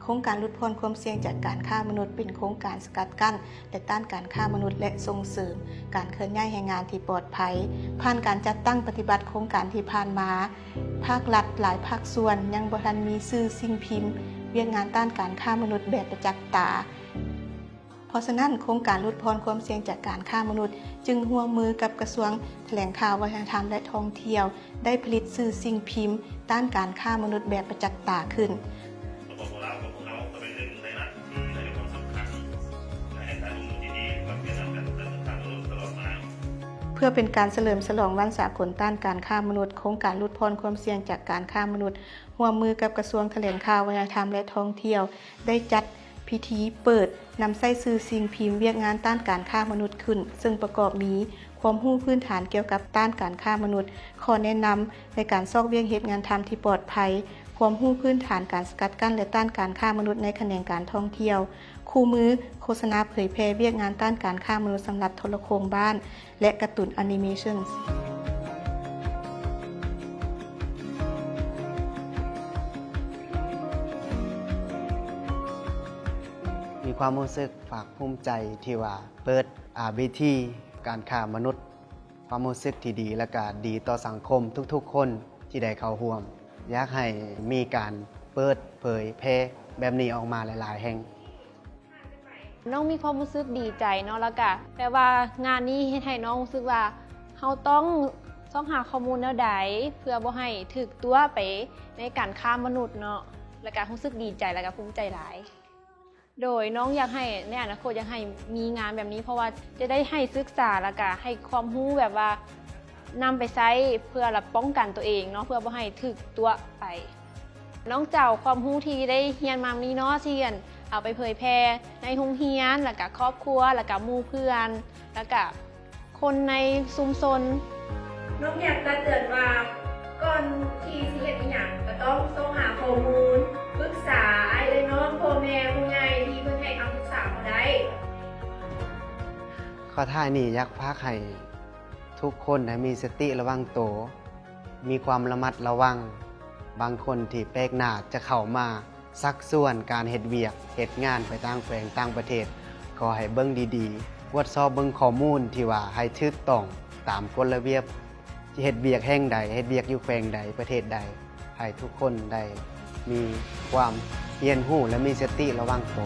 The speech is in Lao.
ໂຄງການຫຼຸດຜ່ອນຄວາມສ່ຽງຈາກການຄ້າມະນຸດ ເປັນໂຄງການສະກັດກັ້ນ ແລະ ຕ້ານການຄ້າມະນຸດ ແລະ ສົ່ງເສີມການເຄື່ອນຍ້າຍແຮງງານທີ່ປອດໄພ. ຜ່ານການຈັດຕັ້ງປະຕິບັດໂຄງການທີ່ຜ່ານມາ, ພາກລັດຫຼາຍພາກສ່ວນຍັງບໍ່ທັນມີສື່ສິ່ງພິມວຽກງານຕ້ານການຄ້າມະນຸດແບບປະຈັກຕາ. ເພາະສະນັ້ນ, ໂຄງການຫຼຸດຜ່ອນຄວາມສ່ຽງຈາກການຄ້າມະນຸດ ຈຶ່ງຮ່ວມມືກັບກະຊວງຖະແຫຼງຂ່າວ, ວັດທະນະທຳ ແລະ ທ່ອງທ່ຽວ ໄດ້ຜະລິດສື່ສິ່ງພິມຕ້ານການຄ້າມະນຸດແບບປະຈັກຕາຂຶ້ນ. ເພື່ອເປັນການສະເຫຼີມສະຫຼອງວັນສາກົນຕ້ານການຄ້າມະນຸດ, ໂຄງການຫຼຸດຜ່ອນຄວາມສ່ຽງຈາກການຄ້າມະນຸດ ຮ່ວມມືກັບກະຊວງຖະແຫຼງຂ່າວ, ວັດທະນະທຳ ແລະ ທ່ອງທ່ຽວ ໄດ້ຈັດພິທີເປີດນຳໃຊ້ສື່ສິ່ງພິມວຽກງານຕ້ານການຄ້າມະນຸດຂຶ້ນ, ເຊິ່ງປະກອບມີ ຄວາມຮູ້ພື້ນຖານກ່ຽວກັບຕ້ານການຄ້າມະນຸດ, ຂໍ້ແນະນຳໃນການຊອກວຽກເຮັດງານທຳທີ່ປອດໄພ, ຄວາມຮູ້ພື້ນຖານການສະກັດກັ້ນ ແລະ ຕ້ານການຄ້າມະນຸດໃນຂະແໜງການທ່ອງທ່ຽວ, ຄູ່ມືໂຄສະນາເຜີຍແຜ່ວຽກງານຕ້ານການຄ້າມະນຸດສຳລັບໂທລະໂຄ່ງບ້ານ ແລະ ກາຕູນ Animations. ມີຄວາມຮູ້ສຶກພາກພູມໃຈທີ່ວ່າເປີດ ອາ ເວທີການຄ້າມະນຸດ, ຄວາມຮູ້ສຶກທີ່ດີ ແລະ ກະດີຕໍ່ສັງຄົມທຸກໆຄົນທີ່ໄດ້ເຂົ້າຮ່ວມ. ຢາກໃຫ້ມີການເປີດເຜີຍແຜ່ແບບນີ້ອອກມາຫຼາຍໆແຫ່ງ. ນ້ອງມີຄວາມຮູ້ສຶກດີໃຈເນາະ, ແລ້ວກະແບບວ່າງານນີ້ເຮັດໃຫ້ນ້ອງຮູ້ສຶກວ່າ ເຮົາຕ້ອງຊອກຫາຂໍ້ມູນແນວໃດ ເພື່ອບໍ່ໃຫ້ຖືກຕົວະໄປໃນການຄ້າມະນຸດເນາະ, ແລ້ວກະຮູ້ສຶກດີໃຈ ແລ້ວກະພູມໃຈຫຼາຍ. ໂດຍ ນ້ອງຢາກໃຫ້ ໃນອະນາຄົດຢາກໃຫ້ມີງານແບບນີ້ ເພາະວ່າຈະໄດ້ໃຫ້ສຶກສາ ແລ້ວກະໃຫ້ຄວາມຮູ້ແບບວ່ານຳໄປໃຊ້ເພື່ອລະປ້ອງກັນຕົວເອງເນາະ, ເພື່ອບໍ່ໃຫ້ຖືກຕົວະໄປ. ນ້ອງຈະເອົາຄວາມຮູ້ທີ່ໄດ້ຮຽນມານີ້ເນາະ ຊິ ອັນ ເອົາໄປເຜີຍແຜ່ໃນໂຮງຮຽນ ແລ້ວກະຄອບຄົວ ແລ້ວກະໝູ່ເພື່ອນ ແລ້ວກະ ຄົນໃນຊຸມຊົນ. ນ້ອງຢາກຕັກເຕືອນວ່າ ກ່ອນທີ່ຊິເຮັດອີ່ຫຍັງ ກໍຕ້ອງຊອກຫາຂໍ້ມູນ, ປຶກສາອ້າຍເອື້ອຍນ້ອງ, ພໍ່ແມ່ຜູ້ໃຫຍ່ທີ່ເພິ່ນໃຫ້ຄຳປຶກສາເຮົາໄດ້. ຂໍ້ທ້າຍນີ້ຢາກຝາກໃຫ້ທຸກຄົນໃຫ້ມີສະຕິລະວັງໂຕ, ມີຄວາມລະມັດລະວັງ. ບາງຄົນທີ່ແປກໜ້າຈະເຂົ້າມາ ຊັກຊວນການເຮັດວຽກເຮັດງານໄປຕ່າງແຂວງຕ່າງປະເທດ, ຂໍໃຫ້ເບິ່ງດີໆ, ກວດສອບເບິ່ງຂໍ້ມູນທີ່ວ່າໃຫ້ຖືກຕ້ອງຕາມກົດລະບຽບ, ເຮັດວຽກແຫ່ງໃດ, ເຮັດວຽກຢູ່ແຂວງໃດ, ປະເທດໃດ, ໃຫ້ທຸກຄົນໄດ້ມີຄວາມຮຽນຮູ້ ແລະ ມີສະຕິລະວັງໂຕ.